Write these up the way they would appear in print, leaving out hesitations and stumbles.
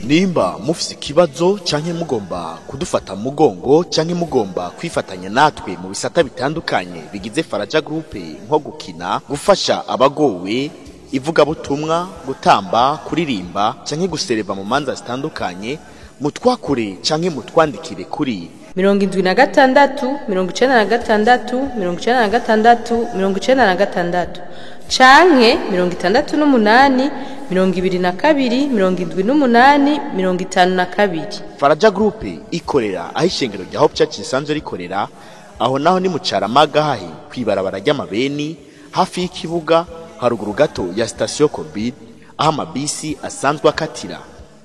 Nimba mufise ikibazo canke mugomba kudufata mu mugongo canke mugomba kwifatanya natwe mu bisata bitandukanye bigize Faraja Group, nko gukina, gufasha abagowe, ivugabutumwa, gutamba, kuririmba canke gusereva mu manza zitandukanye, mutwakure canke mutwandikire kuri 76 96 96 96 canke 68 22 78 52. Faraja Group ikorera aho ishengero rya Hope Church risanzwe rikorera, aho naho ni mu Caramaga, hahi kwibarabara ry'amabeni, hafi y'ikibuga, haruguru gato ya station Covid, aho amabisi asanzwe akatira.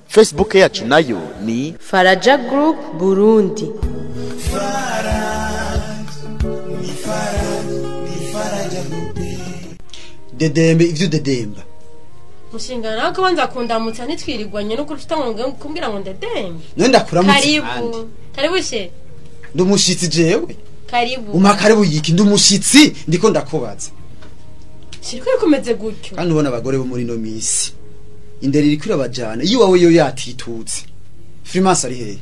Facebook yacu nayo ni Faraja Group Burundi. Dedembe ivyo dedemba. Mushinga nawe kubanza kundamutsa, ntitwirirwanye no kuruta ngo kumbwira ngo ndedembe. None ndakuramutse. Karibu. Karibu she. Ndumushitsi jewe. Karibu. Umpa karibu yiki? Ndumushitsi, ndiko ndakubaza. Shiriko bikomeze gutyo. Kandi ubona abagore bo muri ino misi, indero iriko irabajana iyo wawe yo yatitutse. Freemas ari hehe?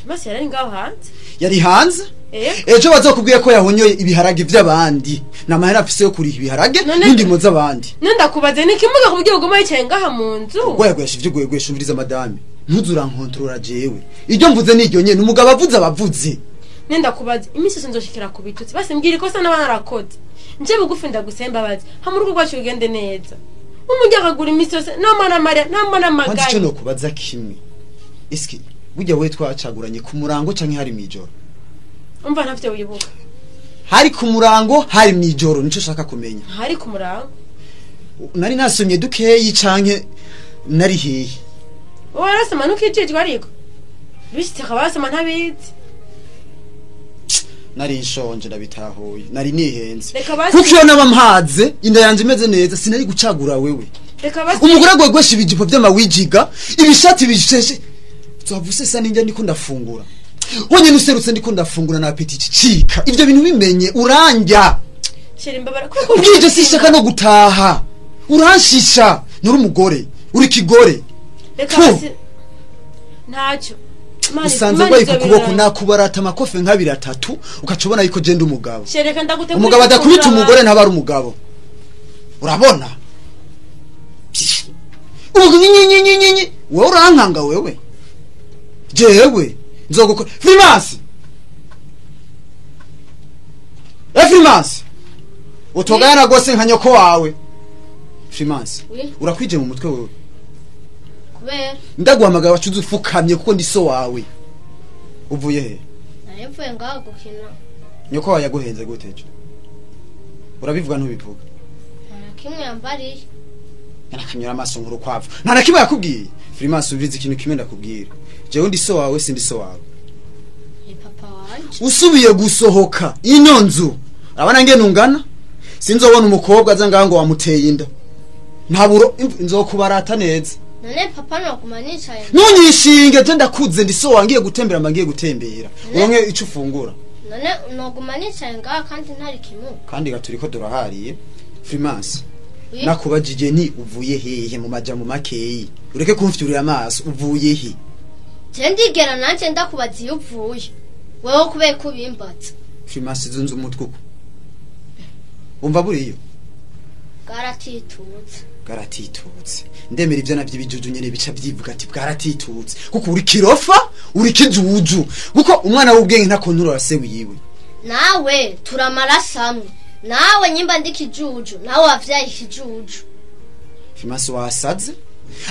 Masi yari ngaho hanze. Yari hanze? Eh. Ejo bazokubwiye ko yahonyoye ibiharage vy'abandi, namahera afise yo kuriha ibiharage n'indimo z'abandi. None ndakubaze, ni kimuga kubwira uguma yicaye ngaha mu nzu? Gwegwesha ivyo gwegwesha, umviriza madame, ntuzurankontorora jewe. Iryo mvuze niryo nyene, umugabo avuze abavuze. None ndakubaze, iminsi yose nzoshikira ku bitutsi. Basi mbwira ikosa n'abana narakoze. Nje bugufi ndagusemba bazi. Hamwe urugo rwacu rugende neza. Umuryango agura iminsi yose, no mwana Maria, no mwana Kwanza ico Magaye. nokubaza kimwe, eske burya we twacaguranye ku murango canke hari mw'ijoro? Umva, ntavyo wibuka. Hari ku murango, hari mw'ijoro? Nico shaka kumenya. Hari ku murango. Nari nasomye dukeyi canke nari hehe? Wowe warasoma ntukijijwe, ariko bishitse akaba wasoma ntabizi. Nari nshonje, ndabitahuye, nari nihenze. Reka basi. Kuko iyo naba mpaze, inda yanje imeze neza, sinari gucagura wewe. Reka basi. Umugore agwegwesha ibijipo vy'amawijiga, ibishati bisheshe, twavuse sa ninjya ndiko ndafungura wonyene, userutse ndiko ndafungura na appétit icicika. Ivyo bintu bimenye urandya. Shira imbabara. Ubwije sishaka no gutaha, uranshisha. Nuri umugore, uri kigore. Reka Fu. basi. Ntacyo. Usanze Imana gwaye ku kuboko, izobiranga. nakubarata amakofe nk'abiri atatu, ukaca ubona yuko je ndi umugabo. Shira, reka ndagutegurira Umugabo adakubita ifunguro. umugore ntaba ari umugabo, urabona? Ubu nyinyinyinyi, wowe urankanga wewe, jewe nzogukora. Frimasi, e Frimasi, utogayana rwose nka nyoko wawe. Frimasi. Oui. Urakwije mu mutwe wewe? Kubera? Ndaguhamagara wacuze ufukamye kuko ndi so wawe. Uvuye he? Nari mvuye ngaho gukina. Nyoko wawe yaguhenze gute ejo? Urabivuga, ntubivuga? Nta na kimwe yambariye. Narakanyura amaso nk'urukwavu, nta na kimwe yakubwiye? Frimasi, ubizi, ikintu kimwe ndakubwira, jewe ndi so wawe, sindi so wawe? Ni papa wanje. Usubiye gusohoka ino nzu, urabona ngene ungana, sinzobona umukobwa aza ngaha ngo wamuteye inda, ntaburo nzokubarata neza. None papa, noguma nicaye? Ntunyishinge, je ndakuze, ndi so wawe. Ngiye gutembera, mba ngiye gutembera, uronke ico ufungura. None noguma nicaye ngaha kandi ntari kimuga? Kandi gaturiko durahariye. Frimasi. Oui. Nakubajije nti uvuye hehe, mu majambo makeyi, ureke kumfyurira amaso. Uvuye he? Je ndigera nanje ndakubaza iyo uvuye wewe, kubera ko ubimbaza? Frimasi, zunze umutwe uko umva buriyo. Bwaratitutse. Bwaratitutse, ndemera. Ivyo navyo ibijuju nyene bica vyivuga ati bwaratitutse, kuko uri kirofa, uri kijuju, kuko umwana w'ubwenge ntakontorora se wiwe. Nawe turamaraso amwe nawe, nyimba ndi kijuju, nawe wavyaye ikijuju. Frimasi, wasaze.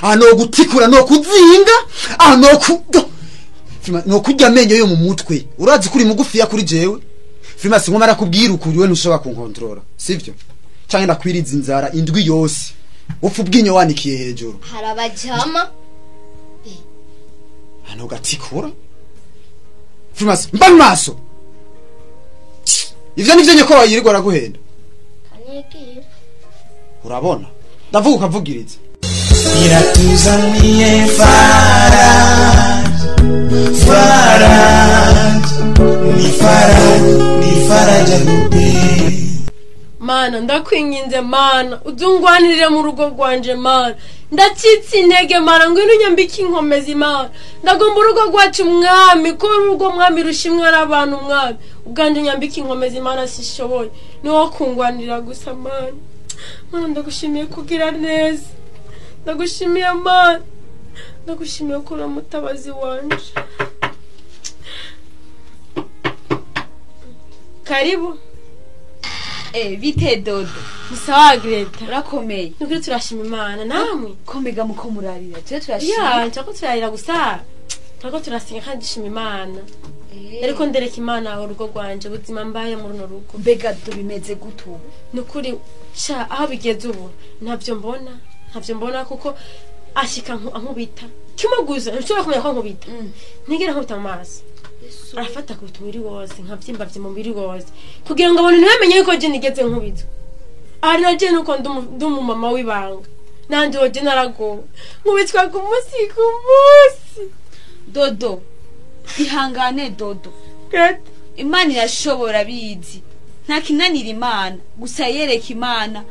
Aha no gutikura, no kuzinga aha, no ku do. Frimasi, no kurya amenyo yo mu mutwe. Urazi kuri mugufiya kuri jewe. Frimasi, ngoma arakubwira ukuri, we ntushobora kunkontorora, sivyo? Canke ndakwiriza inzara indwi yose, upfa ubwinyo wanikiye hejuru. Hari abajama. Hano gatikura. Frimasi, mba mu maso. Ivyo nivyo nyoko wayirirwa araguhenda? Kanigira. Urabona, ndavuga ukavugiriza. Iratuzaniye Faraj, Faraj, ni Faraj, ni Faraja Group. Mana ndakwinginze mana uzungwanirire mu rugo rwanje mana ndacitse intege mana ngwino unyambike inkomezi mana ndagomba urugo rwacu mwami ko urugo mwami rushimwa n'abantu mwami ubwanje unyambike inkomezi mana sishoboye ni wowe kungwanirira gusa mana. Mana ndagushimiye kugira neza, ndagushimiye mana, ndagushimiye ko uri umutabazi wanje. Karibu. Bite Dodo? Ni sawa Greta. Urakomeye. Nukuri turashima Imana namwe. Komega muko murarira. Twe turashima. Ya, nshaka turarira gusa. Turako turasenga kandi dushima Imana. Ariko ndereka Imana urugo rwanje ubuzima mbaye muri runo rugo. Mbega Dodo bimeze gute ubu? Nukuri sha aho bigeze ubu ntavyo mbona. Ntavyo mbona kuko ashika ankubita. Kimuguza, nshobora kumenya ko ankubita. Ntigera nkubita mu maso. Arafata ku mubiri wose nkavyimba vye mu mubiri wose kugira ngo abantu ntibamenye yuko je nigeze nkubitwa. Ari na je nuko ndi umumama w'ibanga nanje woje naragowe nkubitwa ku munsi ku munsi. Dodo ihangane Dodo. Greta Imana irashobora bizi, nta kinanira Imana, gusa yereka Imana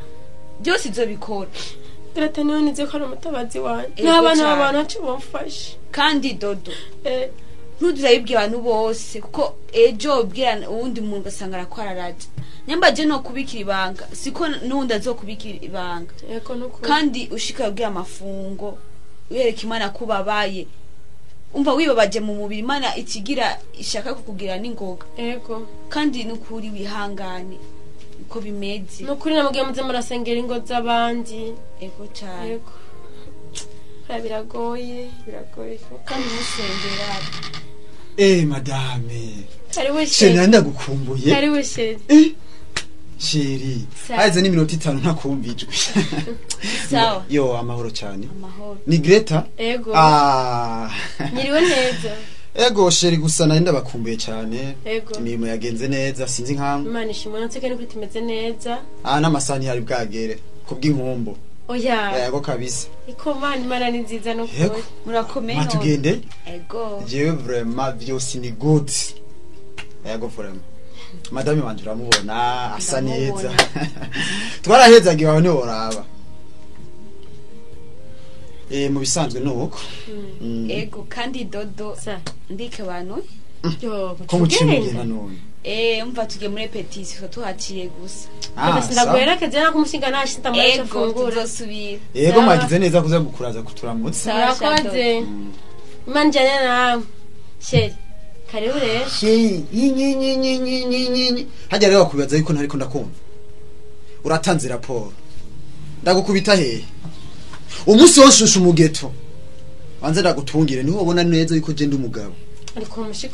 byose izobikora. Greta niwe nize ko ari umutabazi wanje n'abana b'abantu ntaco bomfashe. Kandi Dodo ntuzayibwira abantu bose kuko ejo ubwira uwundi muntu ugasanga arakwararaje. Nyamba je no kubikira ibanga siko n'uwundi azokubikira ibanga. Kandi ushika ubwira amafungo uyereka Imana kubabaye, umva wibabaje mu mubiri Imana ikigira ishaka kukugira n'ingoga. Yego. Kandi nukuri wihangane uko bimeze. Nukuri namubwiye muze murasengera ingo z'abandi. Yego cyane. Yego. Biragoye, biragoye kandi musengera. Madame. Karibu sheri. Ndagukumbuye. Karibu sheri. Sheri. Haize ni minota 5 ntakumvijwe. Sawa. Yo amahoro cyane. Amahoro. Ni Greta? Ego. Nyiriwe neza. Ego sheri gusa nari ndabakumbuye cyane. Ego. Imirimo yagenze neza sinzi nkamwe. Imana ishimwe natwe nuko tumeze neza. N'amasani yari bwagere kubw'inkumbo. Oya. Yego kabisa. Iko mana Imana ni nziza no kuri. Murakomeye. Matugende? Ego. Jewe vraiment byose ni good. Yego vraiment. Madame wanje uramubona asa neza. Twarahezagiwe aho ntiworaba. Mu bisanzwe nuko. Ego kandi Dodo ndike abantu. Yo, ko mucimugena none. Umva tugiye muri repetition tuhaciye gusa. Ndaguherekeze nako umushinga nashinda muri cyo fungura. Tuzosubira. Yego mwagize neza kuza gukuraza kuturamutsa. Murakoze. Imana ijyane nawe. Sheri. Karibu rero. Sheri, nyi. Hajya rero bakubaza yuko ntariko ndakumva. Uratanze raporo. Ndagukubita hehe? Umunsi wose ushusha umugeto. Banze ndagutungire niho ubona neza yuko je ndi umugabo.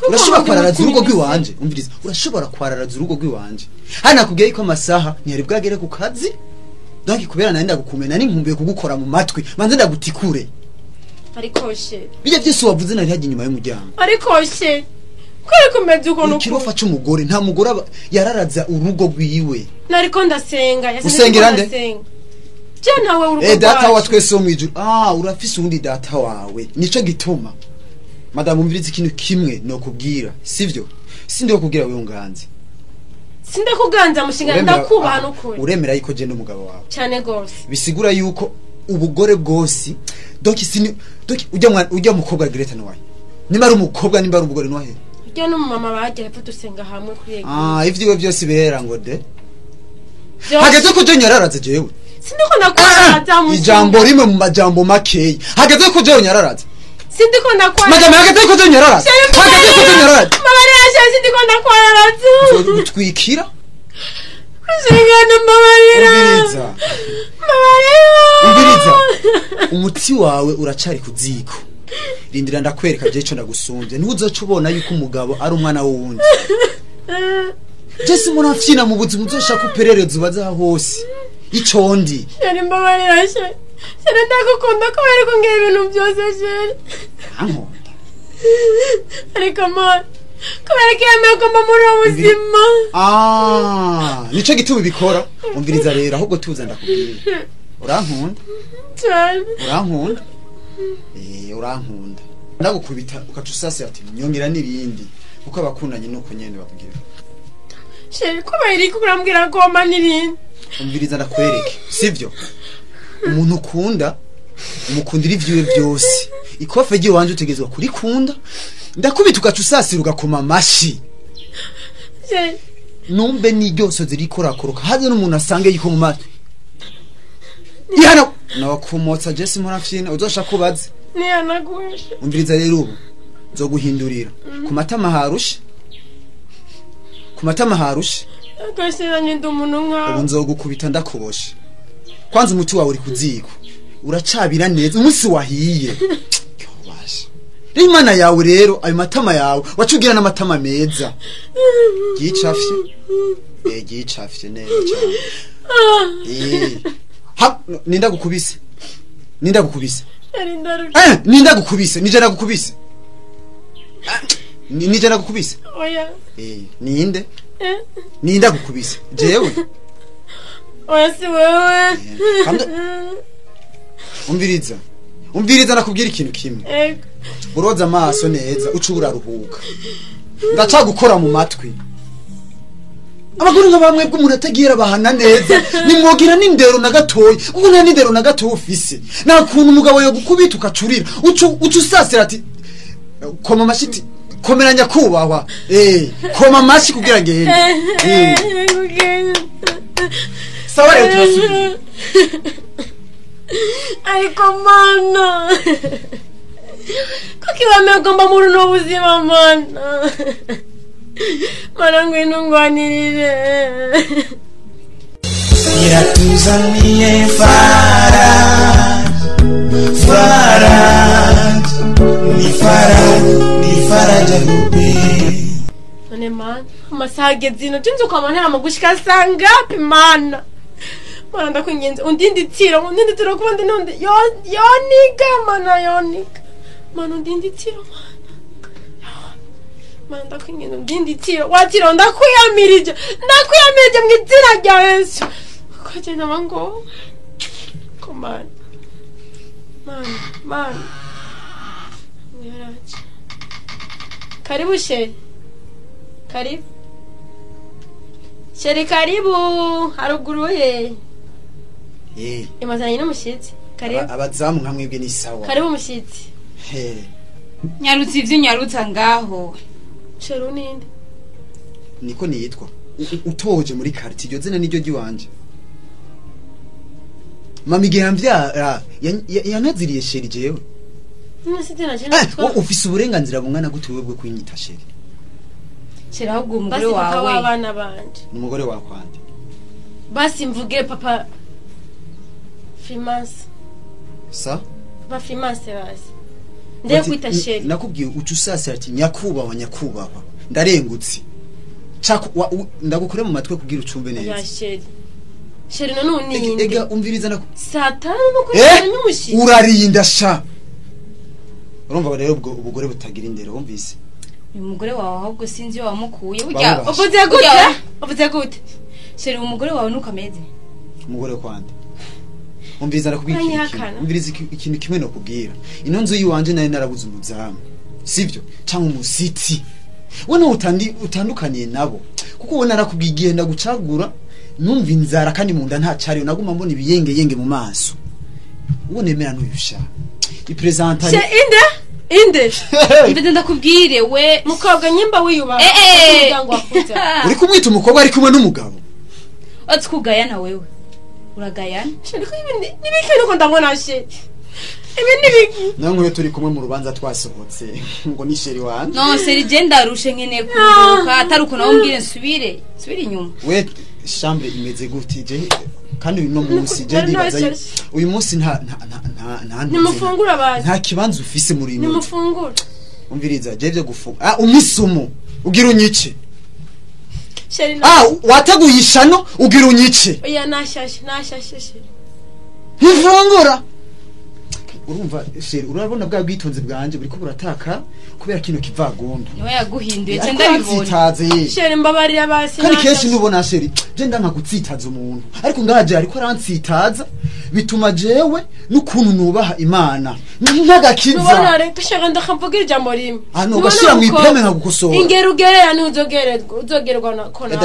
Urashobora kwararaza urugo rw'iwanje, umviriza. Urashobora kwararaza urugo rw'iwanje. Hano nakubwiye yuko amasaha ntiyari bwagere ku kazi. Donc kubera nari ndagukumena nari nkumbuye kugukora mu matwi. Banze ndagutikure. Ariko sheri. Bijya byose wavuze nari hagiye inyuma y'umuryango. Ariko sheri. Kwere ukuntu ikirofa c'umugore nta mugore yararaza urugo rwiwe. Nariko ndasenga. Usengera nde? Je nawe urugo. Data wa twese wo mwijuru. Urafise undi data wawe. Nico gituma. Madame umviriza ikintu kimwe no kubwira, sivyo? Sindi kubwira wewe unganze. Sindakuganza mushinga ndakubaha nukuri. Uremera yuko je n'umugabo wawe. Cyane gose. Bisigura yuko ubugore bwose donc sini donc ujya mukobwa Greta no wahe. Nimba ari umukobwa nimba ari umugore no wahe. Ujya no mama bagiye hepfo dusenga hamwe kuri yego. Ivyiwe byose birera ngo de. Hageze ko je nyararaze jewe. Sindiko ndakubaza mushinga. Ijambo rimwe mu majambo makeyi. Hageze ko je nyararaze. Sindiko ndakwararaza. Madame hageze ko je nyararaze. Hageze ko je nyararaze. Mama rero sindiko ndakwararaza. Utwikira? Kushingana mbabarira. Umviriza. Mbabarira. Umviriza. Umuti wawe uracari ku ziko. Rindira ndakwereka je ico ndagusumbye. Ntuzoca ubona yuko umugabo ari umwana w'uwundi. Jesi umuntu afyina mu buzima uzoshaka uperereza ubaza hose. Ico ndi. Sheri mbabarira sheri. Sheri ndagukunda kubera ko ngira ibintu byose sheri. Ankunda. Ariko mama kubera ko yemeye ko mba muri ubu buzima. Nico gituma ubikora. Umviriza rero ahubwo tuza ndakubwira. Urankunda? Cyane. Urankunda? Urankunda. Ndagukubita ukaca usasa ati nyongera n'ibindi kuko abakundanye nuko nyene babwira. Chéri kubera iki urambwira ko wampa n'irindi? Umviriza ndakwereke, sivyo? Umuntu ukunda umukundira ivyiwe byose. Ikofe ry'iwanje utegezwa kurikunda. Ndakubita ugaca usasira ugakoma amashi. Chéri Numbe n'iryo sozi riko rakoroka haze n'umuntu asange yiko mu maso. Ihana nawakumotsa Jesse murafyina uzosha kubaze. Nihanaguye. Umviriza rero ubu nzoguhindurira ku matama harushe. Ku matama harushe. Agasira ndi umuntu nkawe. Ubu nzogukubita ndakuboshe. Kwanza umuti wawe uri kuziko. Uracabira neza umunsi wahiye. Yobasha. Imana yawe rero ayo matama yawe wacugira n'amatama meza. Gicafye. Gicafye neza cyane. Ha ninda gukubise. Ninda gukubise. Ninda gukubise, nije nagukubise. Nije nagukubise. Oya. Ninde? Ninda gukubise. Jewe. Oya si wewe. Umviriza. Umviriza nakubwira ikintu kimwe. Uroza amaso neza uca uraruhuka. Ndacagukora mu matwi. Abagore nka bamwe bw'umuntu atagira bahana neza nimwogira n'indero na gatoyi kuko nta n'indero na gatoyi ufise. Nta kuntu umugabo yo gukubita ukacurira uca usasira ati koma amashiti komeranya kubahwa koma amashi kugira ngende. Sawa rero turasubira. Ariko mana kuki wamegomba muri uno buzima mana? Mana ngwino ngwanirire. Iratuzaniye Faraj, Faraj, ni Faraj, ni Faraja Groupe. None mana amasaha ageze ino jinzi ukama ntera gushika sangapi mana? Mana ndakwinginze undinditiro kuba ndi nundi yoniga mana yoniga mana undinditiro mana. Mana ndakwinginze undinditiro watiro ndakwiyamirije mu izina rya Yesu kuko je nabango ko mana mana mana yaraje. Karibu chéri. Karibu chéri, karibu haruguru he. Imazanye n'umushitsi. Karibu. Abazamu nka mwebwe ni sawa. Karibu mushitsi. Nyarutsi ivyo nyarutsa ngaho. Chéri uninde? Niko niyitwa. Utoje muri quartier iryo zina niryo giwanje. Mama igihe amvyara yanaziriye chéri jewe. Ufise uburenganzira bungana gute wewe bwo kwinyita chéri? Chéri ahubwo umugore wawe. Basi abana banje. Umugore wawe kwande. Basi mvuge papa Finance. Sa? Papa Finance basi. Ndiye kwita chéri. Nakubwiye ucu sasa ati nyakubahwa nyakubahwa. Ndarengutse. Chako ndagukure mu matwe kugira ucumbe neza. Ya chéri. Chéri none uninde. Ega umviriza naku. Saa 5 no kugira n'umushitsi. Urarinda sha. Urumva rero ubwo ubugore butagira indero wumvise. Uyu mugore wawe ahubwo sinzi iyo wamukuye burya uvuze gute? Uvuze gute? Chéri umugore wawe nuko ameze. Umugore kwande. Umviriza nakubwira ikintu. Umviriza ikintu kimwe nokubwira. Ino nzu yiwanje nari narabuze umuzamu. Sivyo? Cyangwa umusitsi. We no utandukaniye nabo. Kuko we narakubwiye igihe ndagucagura numva inzara kandi mu nda nta cariyo naguma mbona ibiyenge yenge mu maso. Uwo nemera n'uyusha. Ipresenta. Che inde? Inde. Inde ndakubwire we mukobwa nyimba wiyubaha umuryango wakuza. Uri kumwita umukobwa ari kumwe n'umugabo. Ati kugayana wewe. Uragayana? Chéri ko ibindi nibiki nuko ndabona chéri. Ibi nibiki? Nankwe turi kumwe mu rubanza twasohotse ngo ni chéri wanje. No chéri je ndarushe nkeneye kuruhuka atari uko nawe umbwire nsubire inyuma. We chambre imeze gute je kandi uyu no munsi je ndibaza uyu munsi nta nta nta nta nimufungura bazi nta kibanza ufise muri ino nimufungura. Umviriza je byo gufunga umisumo ugira unyice. Chéri wateguye ishano ugira unyice. Oya nashashe chéri. Ntifungura. Urumva chéri urabona bwa bwitonzi bwanje buriko burataka kubera kino kivagondo. Niwe yaguhinduye cyo ndabibona. Chéri mbabarira basi. Kandi kenshi nubona chéri je ndanka gutsitaza umuntu ariko ngaje ariko arantsitaza Bituma jewe n'ukuntu nubaha Imana nk'agakiza. Nubona reka shaka ndakamvugira ijambo rimwe. Hano ugashira mu ipeme nkagukosora. Ingero ugerera ntuzogererwa uzogerwa na kona.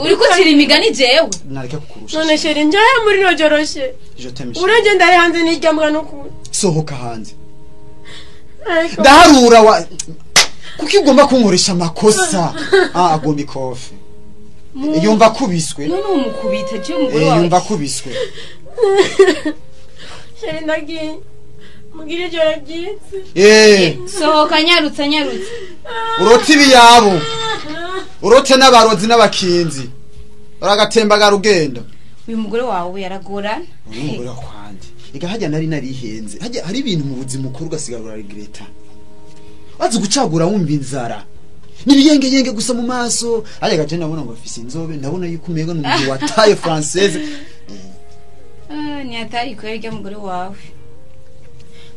Uri kucira imigani jewe. Nareka kukurusha. None chéri njaye muri no joroshe. Urenje ndari hanze nijyambwa n'ukuntu. Sohoka hanze. Ndaharura wa kuki ugomba kunkoresha amakosa. Agomba ikofi. Yumva kubiswe. None umukubita je umugore wawe. Yumva kubiswe. Chéri ndagiye. Mugire ijoro ryiza. Sohoka nyarutsa nyarutsa. Urote ibiyabo. Urote n'abarozi n'abakinzi. Uragatembaga rugenda. Uyu mugore wawe yaragorana. Uyu mugore kwandi. Ega hajya nari narihenze. Hajya hari ibintu mu buzima ukora ugasigara regreta. Wazi gucagura wumva inzara. Nibiyenge yenge gusa mu maso. Hajya gaje ndabona ngo afise inzobe, ndabona yuko umega n'umugwi wa taille française. Ni atari kweri mugore wawe.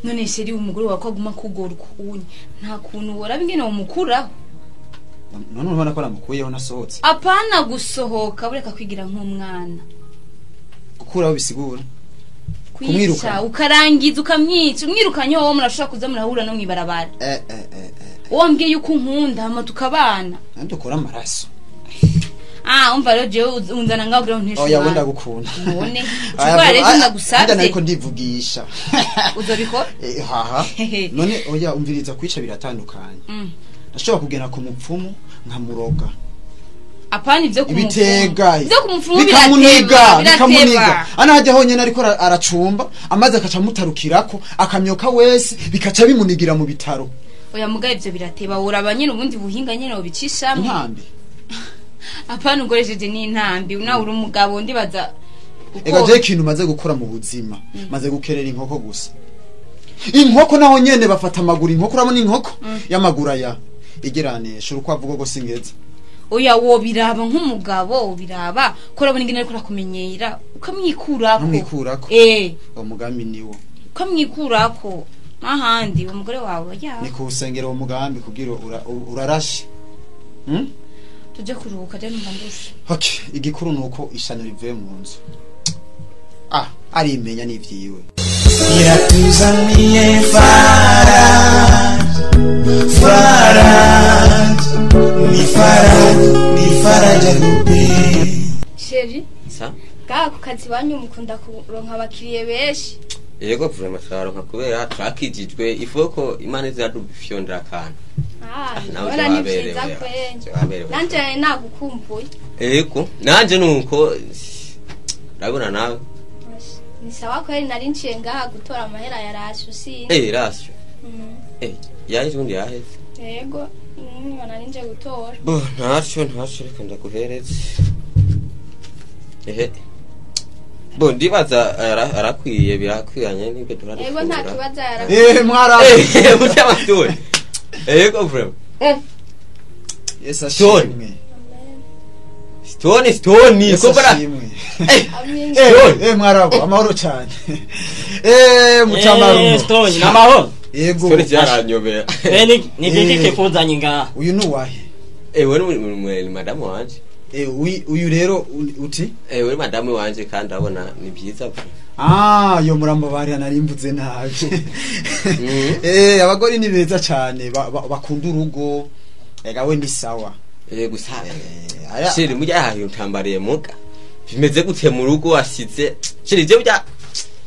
None chéri umugore wawe ko aguma kugora ukunye nta kuntu woraba ingene womukuraho. None ubona ko namukuyeho nasohotse. Apana gusohoka bureka kwigira nk'umwana. Gukuraho bisigura kumwiruka ukarangiza ukamwica umwirukanye wowe murashobora kuza murahura no mwibarabara. Wombwiye yuko unkunda hama tukabana. Ndukora amaraso. Umva rero jewe unzana ngaho kugira ngo nteshe. Oya wenda gukunda. None ukora rero ndagusabye. Ndana ndivugisha. Uzobikora? Haha. None oya umviriza kwica biratandukanye. Ndashobora kugenda ku mupfumu nkamuroga. Apana ivyo kumupfumu. Ivyo kumupfumu bikamuniga bikamuniga. Ana hajya honyene ariko aracumba amaze akaca mutarukirako akamyoka wese bikaca bimunigira mu bitaro. Oya mugaye ivyo birateba uraba nyene ubundi buhinga nyene ubicishamo. Intambi. Apana ugoresheje n'intambi una uri umugabo ndibaza uko. Ega je ikintu maze gukora mu buzima maze gukerera inkoko gusa. Inkoko naho nyene bafata amaguru inkoko urabona inkoko y'amaguru aya igeranisha urukwavugo gose ingeze. Oya wo biraba nk'umugabo biraba ko urabona ingene ariko rakumenyera ukamwikurako. Nkamwikurako. Umugambi niwo. Ukamwikurako ahandi umugore wawe ya. Ni kusengera umugambi kugira urarashe. Tuje kuruhuka je numva ndusha. Okay, igikuru nuko ishano rivuye mu nzu. Arimenya n'ivyiwe. Iratuzaniye Faraj, Faraj, ni Faraj, ni Faraj arupe. Chéri, sa? Ga ku kazi banyu mukunda kuronka abakiriye benshi. Yego vraiment turaronka kubera twakijijwe ifoko Imana izadufyondera akantu. Nawe ni vyiza kwenye. Nanje nagukumbuye. Yego, nanje nuko ndabona nawe. Ni sawa kweli nari nciye ngaha gutora amahera ya rasyo si. Rasyo. Yaje undi yaheze. Yego, nari nje gutora. Bo, ntacyo reka ndaguhereze. Bo ndibaza arakwiye birakwiranye nibyo duhora. Yego nta kibazo yarakwiye. Mwara. Mutamaturi. Yego bro. Yes ashimwe. Stone kobra. Mwarabo amahoro cyane. Mutamarumo. Stone namahoro. Yego. Stone cyaranyobera. Ni giki kikuzanye ngaha? Uyu ni uwahe? We ni madamu wanje. Uyu rero uti? We madamu wanje kandi abona ni byiza. Yo murambo bari narimvuze nabi. Abagore ni beza cyane bakunda urugo. Ega we ni sawa. Gusa. Chéri mujya aho ntambariye muga. Bimeze gute mu rugo wasize? Chéri je bya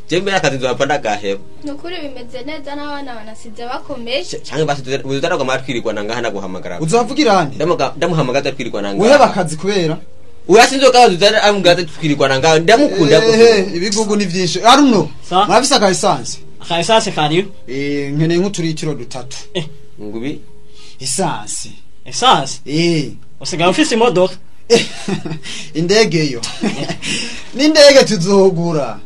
je mbere akazi nzopfa ndagaheba. Nukuri bimeze neza n'abana banasize bakomeye. Cyangwa basi uzaragwa matwirirwa ngaha naguhamagara. Uzavugira nde? Ndamuhamagaza twirirwa ngaha. Uheba akazi kubera? Uyasinzo kazi uzara amugaza twirirwa ngaha ndamukunda ko. Ibigugu ni byinshi. Aruno. Mwafisa ka essence. Ka essence kariyo? Nkeneye nk'uturitiro dutatu. Ngubi essence. Essence? Usigaye ufise imodoka? Indege yo. N'indege tuzogura.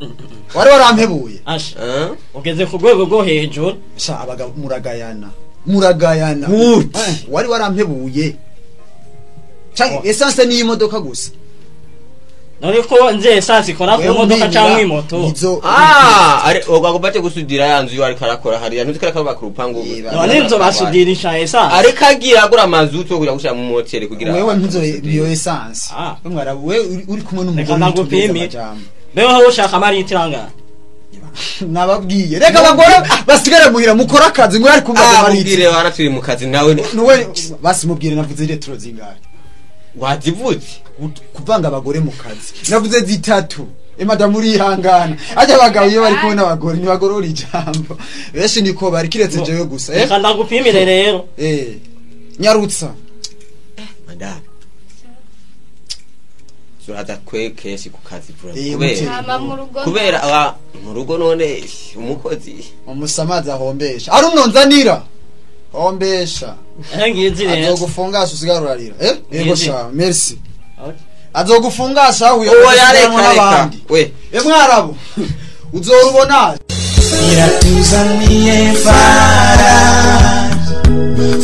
Wari warampebuye. Asha. Ugeze ku rwego rwo hejuru. Sha abagabo muragayana. Muragayana. Wari warampebuye. Cyangwa essence ni imodoka gusa. None ko nze essence ikora ku modoka cyangwa imoto. Ari ogagomba gusudira yanzu yo ariko arakora hariya ntuzikara ko bakuru urupangu. None nzo basudirisha essence. Ariko agira agura amazu to kugira gushira mu moteri kugira. Wewe ntuzo iyo essence. Mwara we uri kumwe n'umugore. Beho ushaka amaritiro angahe? Nababwiye reka abagore basigare muhira mukora akazi ngo yari kumva Ah, mubwire wana turi mu kazi nawe. Nuwe basi mubwire navuze litiro zingahe? Wazivuze. Kuvanga abagore mu kazi navuze zitatu. Madamu urihangana, ajya abagabo iyo bari kumwe n'abagore ntibagorora ijambo benshi niko bari kiretse jewe gusa. Reka ndagupimire rero. Nyarutsa. Madame, turaza kwe kenshi ku kazi vura Eh, kubera Hama mu rugo kubera aba mu rugo none umukozi Umusamazi ahombesha ari umnonzanira hombesha. Ngizi rero. Azogufungasha usigara urarira. Yego. Ngizi. Sha merci. Okay. Azogufungasha aho Oya, reka reka we. Mwarabu uzorubona. Iratuzaniye Faraj,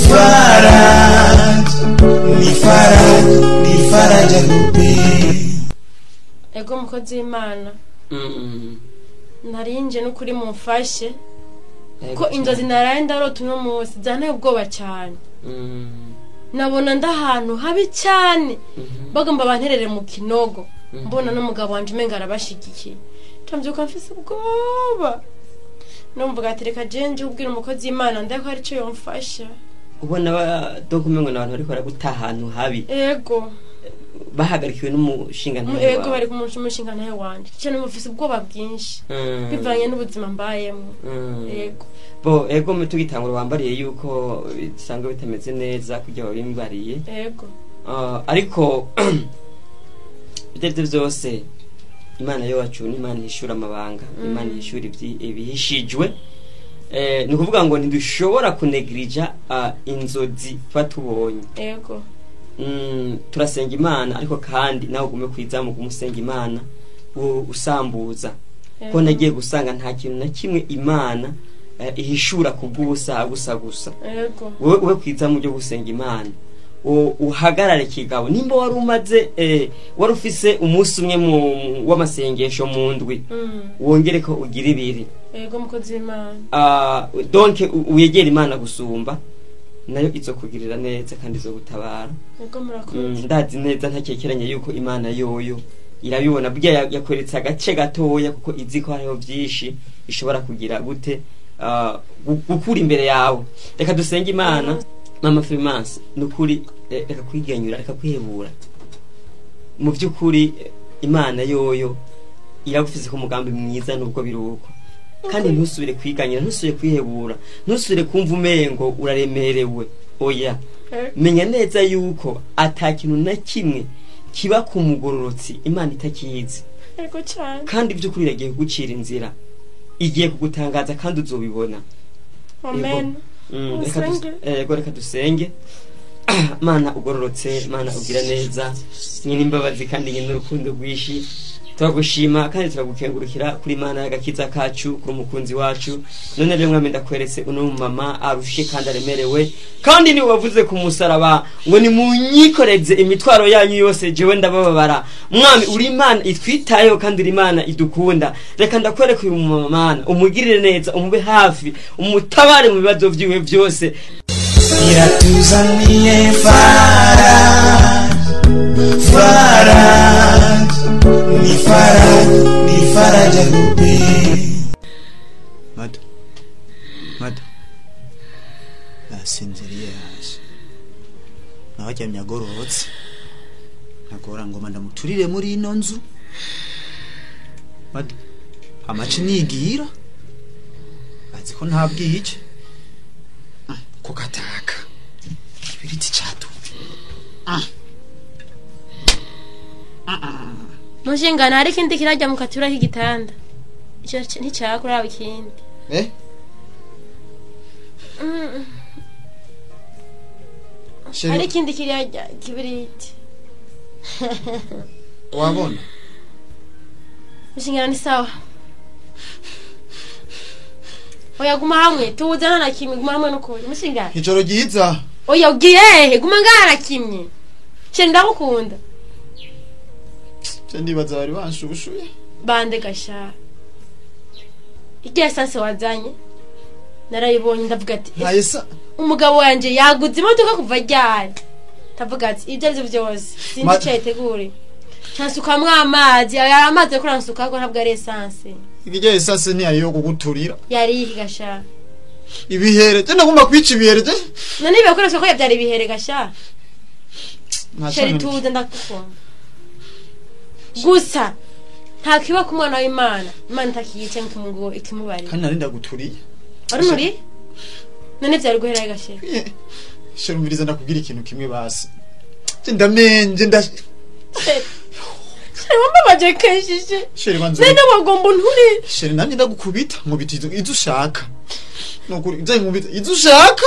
Faraj, ni Faraj, ni Faraja Groupe. Ego mukozi w'Imana, narinje n'ukuri mumfashe ko inzozi naraye ndarota uno munsi zanteye ubwoba cyane. Nabona ndahantu habi cyane, bagomba banterere mu kinogo, mbona n'umugabo wanje umenga arabashigikiye, mbyuka mfise ubwoba, numvuga ati reka jenje ubwira umukozi w'Imana ndako hari icyo yomfasha. Ubona dokumengo n'abantu bariko baraguta ahantu habi? Ego. Bahagarikiwe n'umushinga ntahe Ego. wawe. Bari kumushinga ntahe wanje cyane, mufise ubwoba bwinshi bivanye n'ubuzima mbayemo. Ego. Bo ego tugitangura wambariye yuko bisanzwe bitameze neza kugira wabimbariye. Ego. Ariko ibyo aribyo byose Imana yacu ni Imana ihishura amabanga, Imana ihishura ibihishijwe. Ni ukuvuga ngo ntidushobora kunegirija inzozi tuba tubonye. Ego. Turasenga Imana, ariko kandi nawe ugume kwizamu umusenga Imana usambuza ko nagiye gusanga nta kintu na kimwe Imana ihishura kubw'ubusa gusa gusa. Ego. Wowe ube kwizamu byo gusenga Imana, uhagarare kigabo. Nimba wari umaze wari ufise umunsi umwe w'amasengesho mu ndwi, wongere ko ugira ibiri. Ego mukozi w'Imana. Donc wegere Imana gusumba, nayo izokugirira neza kandi izogutabara. Ego, murakoze. Ndazi neza ntakekeranye yuko Imana yoyo irabibona. Burya yakweretse agace gatoya kuko izi ko hariho byinshi ishobora kugira gute gukura imbere yawe. Reka dusenge Imana. Mama Freelance, nukuri reka kwiganyura, reka kwihebura. Mu by'ukuri Imana yoyo iragufise ko umugambi mwiza nubwo biruko, kandi ntusubire kwiganyira, ntusubire kwihebura, ntusubire kumva umengo uraremerewe, oya. Menya neza yuko ata kintu na kimwe kiba ku mugororotsi Imana itakizi. Ego cyane. Kandi by'ukuri iragiye kugucira inzira, igiye kugutangaza kandi uzobibona. Amen. Usenge. Ego, reka dusenge. Mana ugororotse, Mana ugira neza, nyine imbabazi kandi nyine urukundo rwinshi, turagushima kandi turagukengurukira kuri Mana y'agakiza kacu, kuri umukunzi wacu. None rero mwami, ndakweretse uno mama arushe kandi aremerewe, kandi niwe wavuze ku musaraba ngo nimunyikoreze imitwaro yanyu yose, jewe ndabababara. Mwami, uri Imana itwitayeho kandi uri Imana idukunda. Reka ndakwereka uyu mama, Mana umugirire neza, umube hafi, umutabare mu bibazo vyiwe byose. Iratuzaniye Faraj, Faraj, ni Faraj, ni Faraja Groupe. Mado, mado, nasinziriye hasi nawe aryamye agororotse, ntagora ngoma ndamuturire muri ino nzu. Mado, amaci nigira azi ko ntabwiye iki ko kataka ikibiriti catu. Mushingana, hari ikindi kirajya mu katura k'igitanda, icyo nticyakora ikindi. Chérie. Hari ikindi kirajya kibiriti. Wabona? Mushingana, ni sawa. Oya, guma hamwe tuwuzana na kimwe, guma hamwe n'ukuri mushingana. Ijoro ryiza. Oya, ugiye hehe? Guma ngaha na kimwe. Chérie, ndagukunda. Je ndibaza bari banshushuye. Bande gasha, irya essence wazanye narayibonye, ndavuga ati Ntayisa. Umugabo wanje yaguze imodoka kuva ryari? Ndavuga ati ibyo aribyo byose sinzi icyo yateguriye. Nsukamwo amazi, aya amazi ko nansukako ntabwo ari essence. Irya essence ni ayo kuguturira. Yari iki gasha? Ibihere, je ndagomba kwica ibihere je. None ibibakoresha ko yabyara ibihere gasha. Chéri tuze ndakukunda. Gusa nta kiba ku mwana w'Imana, Imana itakiyica nkimungo ikimubari. Kandi nari ndaguturiye. Wari nuri? None byari guhera gashe. Chéri umviriza ndakubwira ikintu kimwe basi. Je ndamenje nda Chéri wambabaje kenshi. Chéri banze. None wagomba unture. Chéri nanjye ndagukubita nkubita izo ushaka. Nukuri nze nkubita izo ushaka.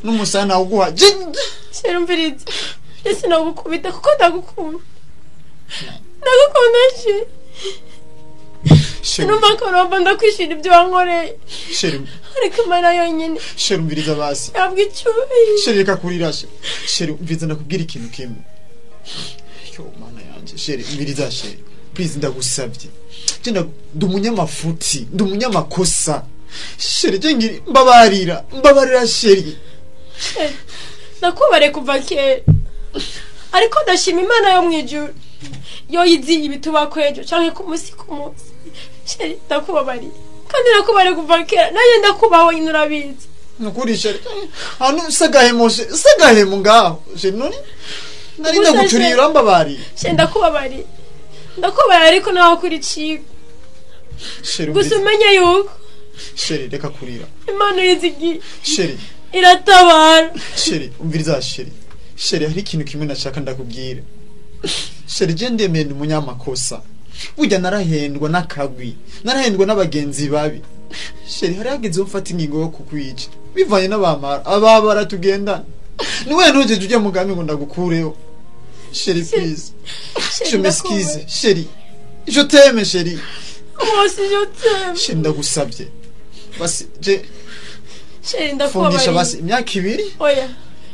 N'umusana uguha. Chéri umviriza. Ese nagukubita kuko ndagukunda. Ndagukunda chéri. Numva ko romba ndakwishira ibyo wankoreye. Chéri ariko Imana yonyine. Chéri umviriza basi. Yabwa icyubahiro. Chéri reka kurira. Chéri umviriza ndakubwira ikintu kimwe. Yo mana yanje. Chéri umviriza chéri. Please ndagusabye. Je ndi umunyamafuti, ndi umunyamakosa. Chéri je ngiri mbabarira, mbabarira chéri. Nakubare kuva kera. Ariko ndashima Imana yo mwijuru. Yo yizi ibitubako ejo canke ku munsi ku munsi. Chéri ndakubabariye. Kandi nakubare kuva kera. Naye ndakubaho nyine urabizi. Nukuri chéri. Hano sagahemo sagahemo ngaho. Chéri none nari ndaguturiye urambabariye. Chéri ndakubabariye. Ndakubariye ariko naho kuri ciko. Chéri gusa umenye yuko Chéri reka kurira. Imana yizigiye. Chéri iratabara. Chéri umviriza chéri. Chéri hari ikintu kimwe nashaka ndakubwira. Chéri je ndemeye ndi umunyamakosa. Burya narahendwa n'akagwi, narahendwa n'abagenzi babi. Chéri hari hageze mfata ingingo yo kukwica. Bivanye n'abamara, ababara tugendana. Niwe ntujeje ujye mugambi ngo ndagukureho. Chéri please. Je m'excuse, chéri. Je t'aime chéri. Moi aussi je t'aime. Chéri ndagusabye. Basi je Chéri ndakubabariye. Fungisha basi imyaka ibiri. Oya.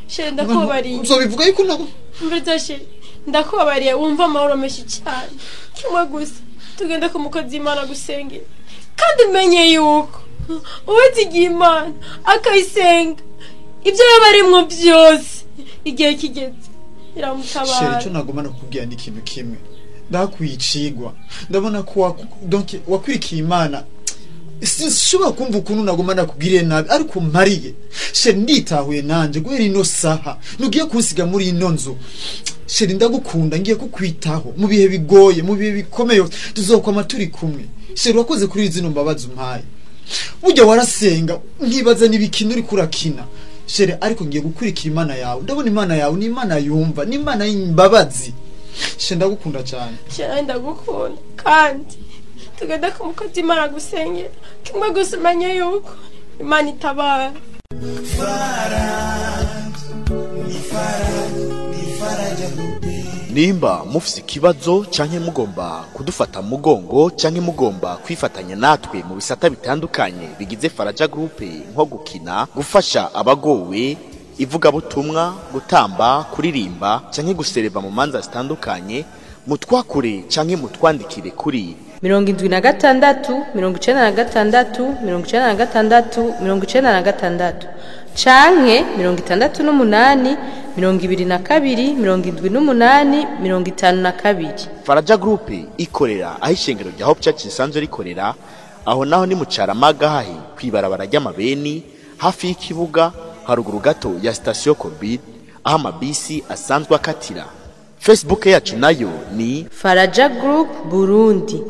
Chéri ndakubabariye. Uzobivuga yuko nago. Mviriza chéri. Ndakubabariye wumva amahoro menshi cyane. Kimwe gusa tugende ku mukozi Imana gusengera. Kandi umenye yuko uwizigiye Imana akayisenga ibyo yaba arimwo byose igihe kigeze iramutabara. Chéri cyo nagomba nakubwira ni ikintu kimwe. Ndakwicigwa. Ndabona ko donc wakurikiye Imana. Sinshobora kumva ukuntu nagomba nakubwiriye nabi ariko mpariye. Chéri nditahuye nanje guhera ino saha nugiye kunsiga muri ino nzu. Chéri ndagukunda ngiye kukwitaho mu bihe bigoye mu bihe bikomeye tuzokwama turi kumwe. Chéri wakoze kuri zino mbabazi umpaye. Burya warasenga nkibaza n'ibikino uri kurakina. Chéri ariko ngiye gukurikira Imana yawe. Ndabona Imana yawe ni Imana yumva, ni Imana y'imbabazi. Chéri ndagukunda cyane. Chéri ndagukunda kandi tugenda ku mukozi Imana gusengera. Kimwe gusa umenye yuko Imana itabara. Nimba mufise ikibazo canke mugomba kudufata mugongo canke mugomba kwifatanya natwe mu bisata bitandukanye bigize Faraja Group nko gukina, gufasha abagowe, ivugabutumwa, gutamba, kuririmba canke gusereva mu manza zitandukanye, mutwakure canke mutwandikire kuri 76 96 96 96 canke 68 22 78 52. Faraja Group ikorera aho ishengero rya Hope Church risanzwe rikorera, aho naho ni mu Caramaga hahi kwibarabara ry'amabeni hafi y'ikibuga haruguru gato ya station Covid aho amabisi asanzwe akatira. Facebook yacu nayo ni Faraja Group Burundi.